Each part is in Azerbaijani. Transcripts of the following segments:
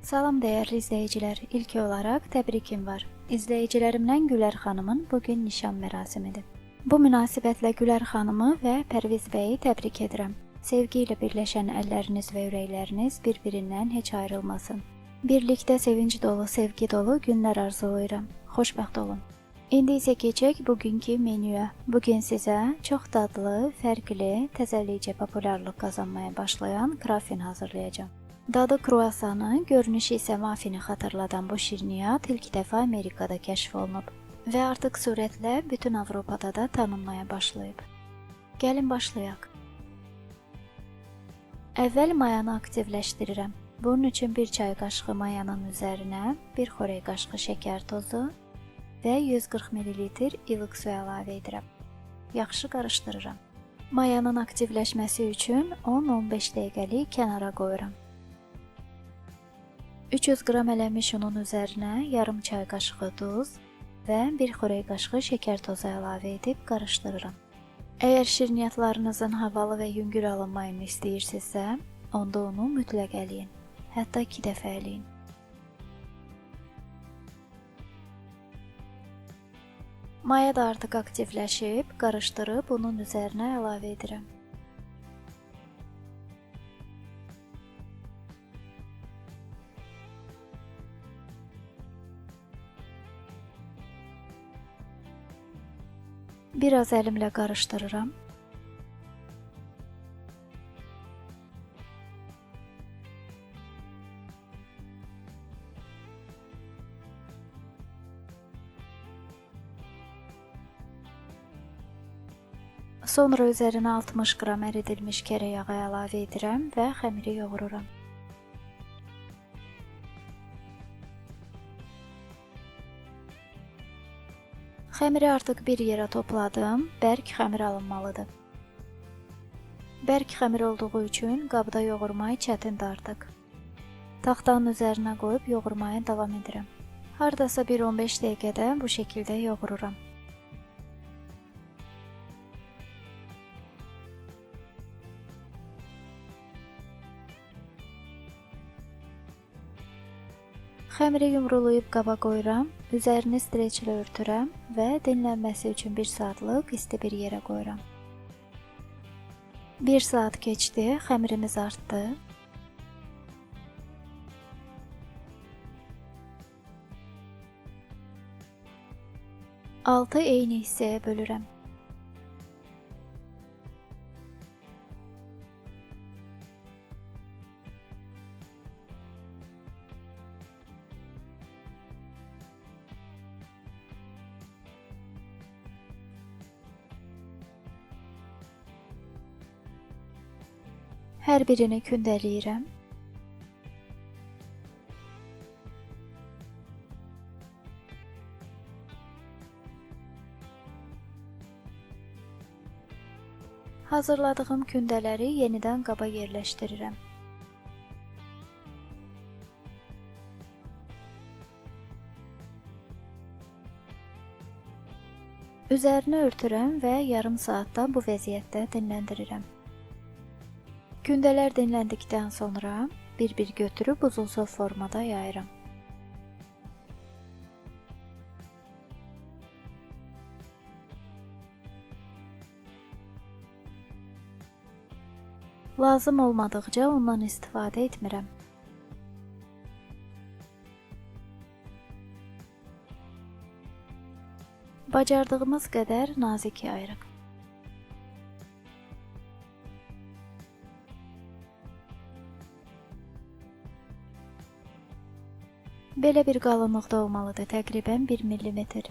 Salam dəyərli izləyicilər, ilk olaraq təbrikim var. İzləyicilərimdən Gülər xanımın bugün nişan mərasimidir. Bu münasibətlə Gülər xanımı və Pərviz bəyi təbrik edirəm. Sevgi ilə birləşən əlləriniz və ürəkləriniz bir-birindən heç ayrılmasın. Birlikdə sevinç dolu, sevgi dolu günlər arzulayıram. Xoşbəxt olun. İndi isə keçək bugünkü menüyə. Bugün sizə çox dadlı, fərqli, təzəlikcə populyarlıq qazanmaya başlayan krafin hazırlayacağam. Dadı kruasanı, görünüşü isə mafini xatırladan bu şirniyyat ilk dəfə Amerikada kəşf olunub və artıq sürətlə bütün Avropada da tanınmaya başlayıb. Gəlin başlayaq. Əvvəl mayanı aktivləşdirirəm. Bunun üçün bir çay qaşığı mayanın üzərinə bir xörək qaşığı şəkər tozu və 140 ml ilıq su əlavə edirəm. Yaxşı qarışdırıram. Mayanın aktivləşməsi üçün 10-15 dəqiqəlik kənara qoyuram. 300 qram ələnmiş unun üzərinə yarım çay qaşığı duz və bir xörək qaşığı şəkər tozu əlavə edib qarışdırıram. Əgər şirniyyatlarınızın havalı və yüngül alınmayını istəyirsinizsə, onda onu mütləq ələyin. Hətta 2 dəfə ələyin. Maya da artıq aktivləşib, qarışdırıb unun üzərinə əlavə edirəm. Biraz əlimlə qarışdırıram. Sonra üzərinə 60 qram əridilmiş kərə yağı əlavə edirəm və xəmiri yoğururam. Xəmiri artıq bir yerə topladım, bərk xəmir alınmalıdır. Bərk xəmir olduğu üçün qabda yoğurmayı çətindir artıq. Taxtanın üzərinə qoyub yoğurmaya davam edirəm. Hardasa bir 15 dəqiqədə bu şəkildə yoğururam. Xəmiri yumrulayıb qaba qoyuram, üzərini streçlə örtürəm və dinlənməsi üçün 1 saatlıq isti bir yerə qoyuram. 1 saat keçdi, xəmirimiz artdı. Altı eyni hissəyə bölürəm. Hər birini kündələyirəm. Hazırladığım kündələri yenidən qaba yerləşdirirəm. Üzərini örtürəm və yarım saatda bu vəziyyətdə dinləndirirəm. Kündələr dinləndikdən sonra bir-bir götürüb uzunsov formada yayıram. Lazım olmadıqca ondan istifadə etmirəm. Bacardığımız qədər nazik yayırıq. Belə bir qalınlıqda olmalıdır, təqribən 1 millimetr.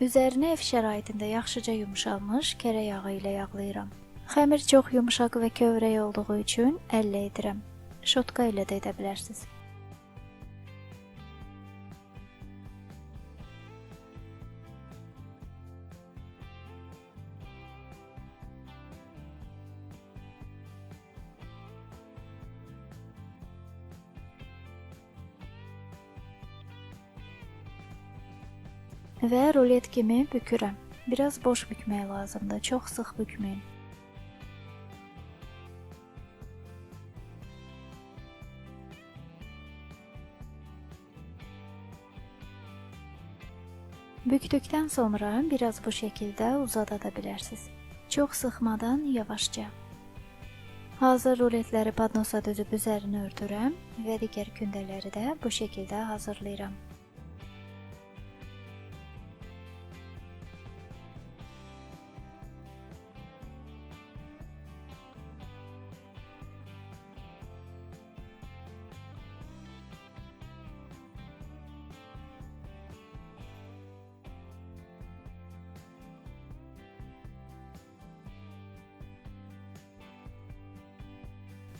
Üzərini ev şəraitində yaxşıca yumşalmış kərə yağı ilə yağlayıram. Xəmir çox yumşaq və kövrək olduğu üçün əllə edirəm. Şotka ilə də edə bilərsiniz. Və rulet kimi bükürəm. Biraz boş bükmək lazımdır, çox sıx bükməyin. Büktükdən sonra biraz bu şekilde uzada da bilərsiniz. Çox sıxmadan yavaşca. Hazır ruletləri padnosa düzüb üzərini örtürəm və digər kündələri də bu şekilde hazırlayıram.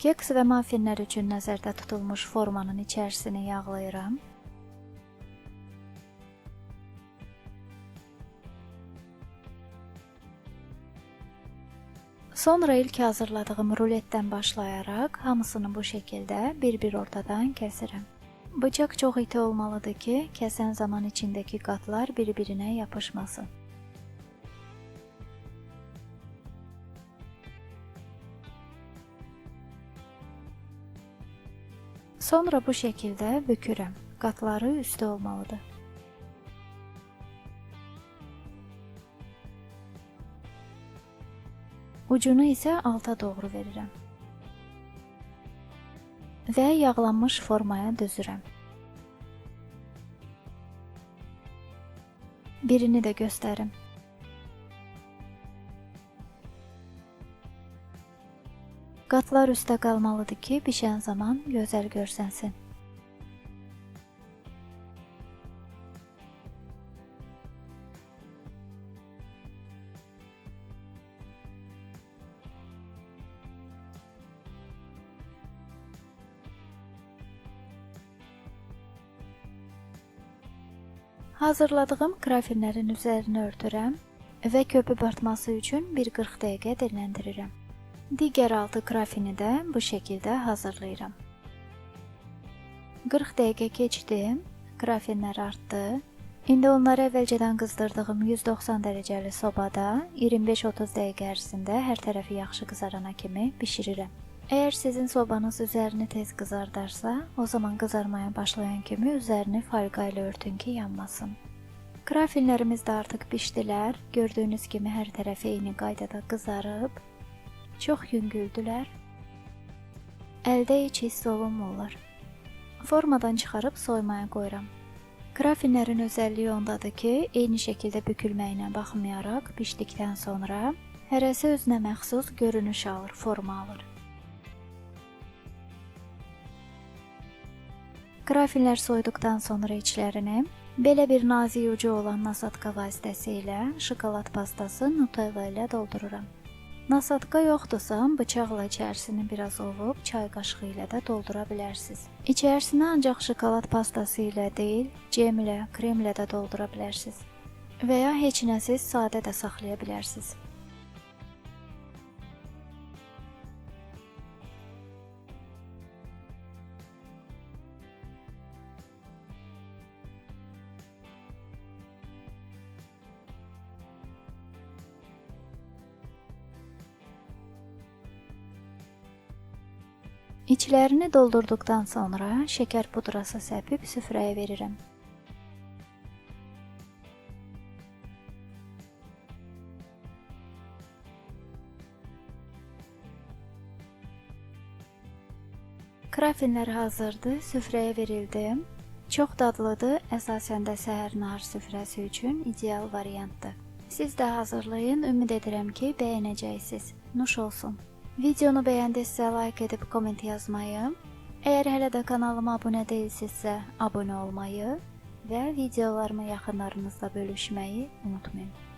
Keks və muffinlər üçün nəzərdə tutulmuş formanın içərisini yağlayıram. Sonra ilk hazırladığım ruletdən başlayaraq hamısını bu şekilde bir-bir ortadan kəsirəm. Bıçaq çox iti olmalıdır ki, kəsən zaman içindəki qatlar bir-birinə yapışmasın. Sonra bu şekilde bükürəm. Qatları üstə olmalıdır. Ucunu isə alta doğru verirəm. Və yağlanmış formaya düzürəm. Birini də göstərim. Qatlar üstə qalmalıdır ki, pişən zaman gözəl görsənsin. Hazırladığım krafinlərin üzərini örtürəm və köpüb artması üçün bir 40 dəqiqə dinləndirirəm. Digər 6 krafini də bu şəkildə hazırlayıram. 40 dəqiqə keçdi, krafinlər artdı. İndi onları əvvəlcədən qızdırdığım 190 dərəcəli sobada 25-30 dəqiqə ərzində hər tərəfi yaxşı qızarana kimi bişirirəm. Əgər sizin sobanız üzərini tez qızardarsa, o zaman qızarmaya başlayan kimi üzərini folqa ilə örtün ki, yanmasın. Krafinlərimiz də artıq bişdilər. Gördüyünüz kimi hər tərəfi eyni qaydada qızarıb. Çox yüngüldülər. Əldə heç hiss olunmurlar. Formadan çıxarıb soymaya qoyuram. Krafinlərin özəlliyi ondadır ki, eyni şəkildə bükülməyinə baxmayaraq bişdikdən sonra hərəsi özünə məxsus görünüş alır, forma alır. Krafinlər soyduqdan sonra içlərini belə bir nazik ucu olan nasatka vasitəsilə şokolad pastası Nutella ilə doldururam. Nasatka yoxdursa, bıçaqla içərisini biraz ovub çay qaşığı ilə də doldura bilərsiniz. İçərisini ancaq şokolad pastası ilə deyil, cemlə, kremlə də doldura bilərsiniz. Və ya heç nəsiz sadə də saxlaya bilərsiniz. İçlərini doldurduqdan sonra şəkər pudrası səpib süfrəyə verirəm. Krafinlər hazırdır, süfrəyə verildi. Çox dadlıdır, əsasən də səhər nahar süfrəsi üçün ideal variantdır. Siz də hazırlayın, ümid edirəm ki, bəyənəcəksiniz. Nuş olsun. Videonu bəyəndinizsə like edib komment yazmayı, əgər hələ də kanalıma abunə deyilsinizsə abunə olmayı və videolarımı yaxınlarınızla bölüşməyi unutmayın.